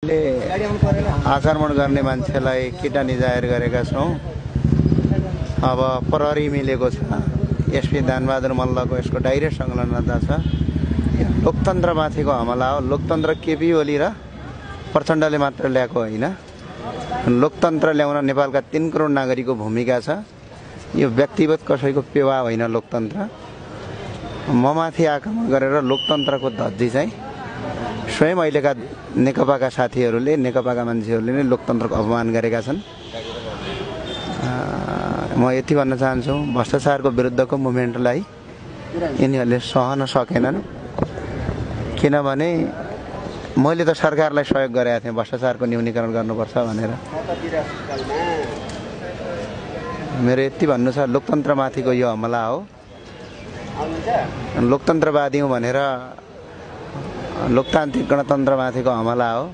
आक्रमण गर्ने मान्छेलाई किटानी जाहेर गरेका छौं। अब प्रहरी मिलेको छ। एसपी दानबहादुर मल्लको यसको डाइरेक्ट संलग्नता छ। लोकतन्त्रमाथिको हमला हो। लोकतन्त्र केपी ओली र प्रचण्डले मात्र ल्याएको होइन। लोकतन्त्र ल्याउन नेपालका 3 करोड नागरिकको भूमिका छ। यो व्यक्तिगत कसैको पेवा होइन। लोकतन्त्र ममाथि आक्रमण गरेर लोकतन्त्रको धज्जी चाहिँ स्वयं अहिलेका नेकपाका साथीहरूले, नेकपाका मान्छेहरूले नै लोकतन्त्रको अपमान गरेका छन्। म यति भन्न चाहन्छु, भ्रष्टाचारको विरुद्धको मुभमेन्टलाई यिनीहरूले सहन सकेनन्। किनभने मैले त सरकारलाई सहयोग गरेका थिएँ भ्रष्टाचारको न्यूनीकरण गर्नुपर्छ भनेर। मेरो यति भन्नु छ, लोकतन्त्रमाथिको यो हमला हो। लोकतन्त्रवादी हुँ भनेर लोकतान्त्रिक गणतन्त्रमाथिको हमला हो।